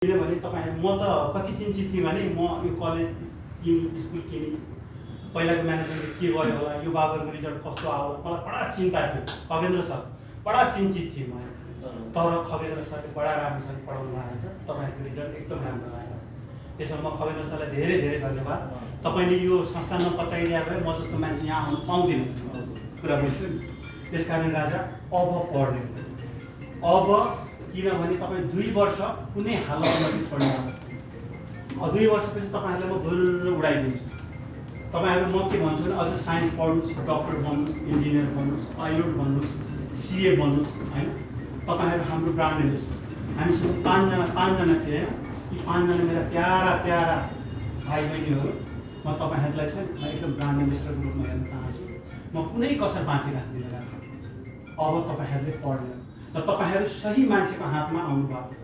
किनभने तपाईँ म त कति चिन्तित थिएँ भने म यो कलेज किनी स्कुल किनी पहिलाको म्यानेजमेन्टले के गर्यो होला, यो बाबुहरूको रिजल्ट कस्तो आयो होला, मलाई बडा चिन्ता थियो। खगेन्द्र सर बडा चिन्तित थिएँ म। तर खगेन्द्र सरले बडा राम्रोसँग पढाउनु भएको छ, तपाईँहरूको रिजल्ट एकदम राम्रो आयो। त्यसमा म खगेन्द्र सरलाई धेरै धेरै धन्यवाद। तपाईँले यो संस्था नपत्याइदिए भए म जस्तो मान्छे यहाँ आउनु पाउँदिनँ, कुरा बुझ्छु नि। त्यसकारण राजा अब पढ्ने, अब किनभने तपाईँ 2 वर्ष कुनै हालतमा पनि छोड्नु पर्छ। 2 वर्षपछि तपाईँहरूलाई म भुर्र उडाइदिन्छु। तपाईँहरू म के भन्छु भने अझ साइन्स पढ्नुहोस्, डक्टर बन्नुहोस्, इन्जिनियर बन्नुहोस्, पाइलट बन्नुहोस्, सिए बन्नुहोस्, होइन। तपाईँहरू हाम्रो ब्रान्ड एम्बेसडर। हामीसँग 5 जना थिए होइन। यी 5 जना मेरा प्यारा प्यारा भाइ बहिनीहरू, म तपाईँहरूलाई चाहिँ म एकदम ब्रान्ड एम्बेसडरको रूपमा हेर्न चाहन्छु। म कुनै कसर बाँकी राख्दिनँ। अब तपाईँहरूले पढ्ने र तपाईँहरू सही मान्छेको हातमा आउनु भएको छ।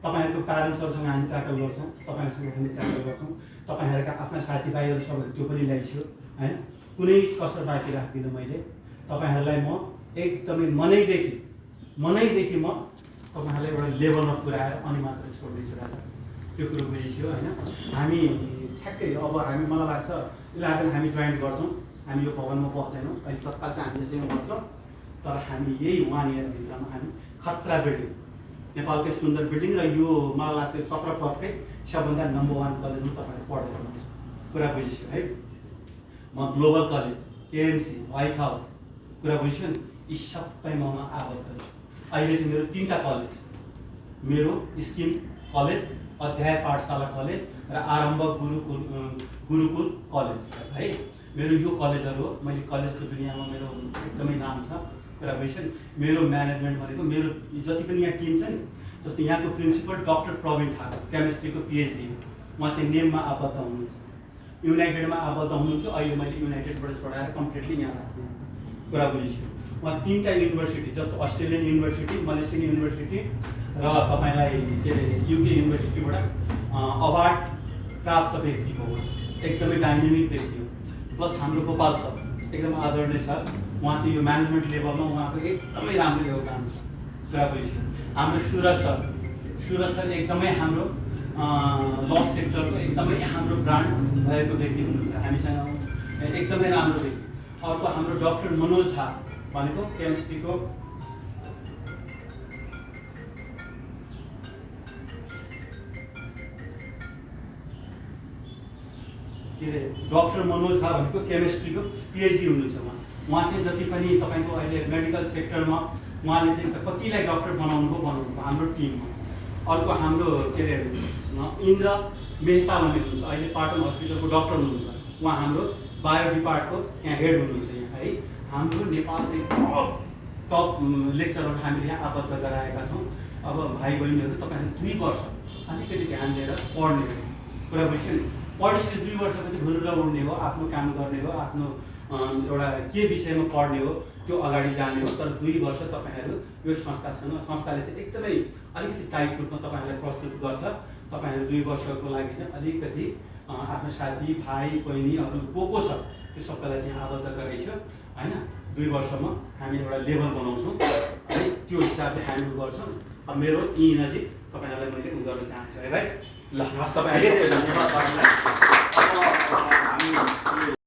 तपाईँहरूको प्यारेन्ट्सहरूसँग हामी ट्याकल गर्छौँ, तपाईँहरूसँग हामी ट्याकल गर्छौँ, तपाईँहरूका आफ्ना साथीभाइहरू सब त्यो पनि ल्याइछु, होइन। कुनै कसर बाँकी राख्दिनँ मैले। तपाईँहरूलाई म एकदमै मनैदेखि म तपाईँहरूलाई एउटा लेभलमा पुऱ्याएर अनि मात्र छोड्दैछु राजा। त्यो कुरो बुझिसक्यो, होइन। हामी ठ्याक्कै अब मलाई लाग्छ 11 हामी जोइन गर्छौँ। हामी यो भवनमा बस्दैनौँ अहिले, तत्काल चाहिँ हामी यसैमा बस्छौँ। तर हामी यही 1 इयरभित्रमा हामी खतरा बिल्डिङ, नेपालकै सुन्दर बिल्डिङ र यो मलाई लाग्छ चक्रपथकै सबभन्दा नम्बर 1 कलेजमा तपाईँहरू पढ्दै हुनुहुन्छ, कुरा बुझिसक्यो है। म global college, KMC, white house, कुरा बुझिसक्यो नि, यी सबैमा म आबद्ध छु। अहिले चाहिँ मेरो 3टा कलेज, मेरो स्किम कलेज, अध्याय पाठशाला कलेज र आरम्भ गुरुकुल कलेज है। मेरो यो कलेजहरू हो। मैले कलेजको दुनियाँमा मेरो एकदमै नाम छ, कुरा बुझ्यो नि। मेरो म्यानेजमेन्ट भनेको मेरो जति पनि यहाँ टिम छ नि, जस्तो यहाँको प्रिन्सिपल डाक्टर प्रवीण ठाकुर, केमिस्ट्रीको पिएचडी, उहाँ चाहिँ नेममा आबद्ध हुनुहुन्छ, युनाइटेडमा आबद्ध हुनुहुन्थ्यो। अहिले मैले युनाइटेडबाट छोडाएर कम्प्लिटली यहाँ राख्दिनँ, कुरा बुझिसक्यो। उहाँ 3टा युनिभर्सिटी, जस्तो अस्ट्रेलियन युनिभर्सिटी, मलेसियन युनिभर्सिटी र तपाईँलाई के अरे युके युनिभर्सिटीबाट अवार्ड प्राप्त व्यक्ति हो, एकदमै डाइनामिक व्यक्ति हो। प्लस हाम्रो गोपाल सर एकदम आदरणीय सर, उहाँ चाहिँ यो म्यानेजमेन्ट लेभलमा उहाँको एकदमै राम्रो योगदान छ, कुरा बुझ्यो। हाम्रो सुरज सर एकदमै हाम्रो ल सेक्टरको एकदमै हाम्रो ब्रान्ड भएको व्यक्ति हुनुहुन्छ, हामीसँग एकदमै राम्रो व्यक्ति। अर्को हाम्रो डाक्टर मनोज झा भनेको केमिस्ट्रीको डाक्टर मनोज झा भनेको केमिस्ट्रीको पिएचडी हुनुहुन्छ। उहाँ चाहिँ जति पनि तपाईँको अहिले मेडिकल सेक्टरमा उहाँले चाहिँ कतिलाई डक्टर बनाउनुभयो हाम्रो टिममा। अर्को हाम्रो के अरे इन्द्र मेहता भन्ने हुनुहुन्छ, अहिले पाटन हस्पिटलको डक्टर हुनुहुन्छ, उहाँ हाम्रो बायो डिपार्टको यहाँ हेड हुनुहुन्छ यहाँ है। हाम्रो नेपालको टप लेक्चरहरू हामीले यहाँ आबद्ध गराएका छौँ। अब भाइ बहिनीहरू तपाईँहरू 2 वर्ष अलिकति ध्यान दिएर पढ्ने हो, कुरा बुझ्यो नि। पढिसके 2 वर्षपछि घुरेर उड्ने हो, आफ्नो काम गर्ने हो, आफ्नो एउटा के विषयमा पढ्ने हो त्यो अगाडि जाने हो। तर 2 वर्ष तपाईँहरू यो संस्थासँग, संस्थाले चाहिँ एकदमै अलिकति टाइट रूपमा तपाईँहरूलाई प्रस्तुत गर्छ। तपाईँहरू 2 वर्षको लागि चाहिँ अलिकति आफ्नो साथी भाइ बहिनीहरू को छ त्यो सबैलाई चाहिँ आबद्ध गराइछ, होइन। 2 वर्षमा हामी एउटा लेभल बनाउँछौँ है, त्यो हिसाबले हामी गर्छौँ। अब मेरो यी नजिक तपाईँहरूलाई मैले गर्न चाहन्छु है भाइ। ल, तपाईँहरूले धन्यवाद।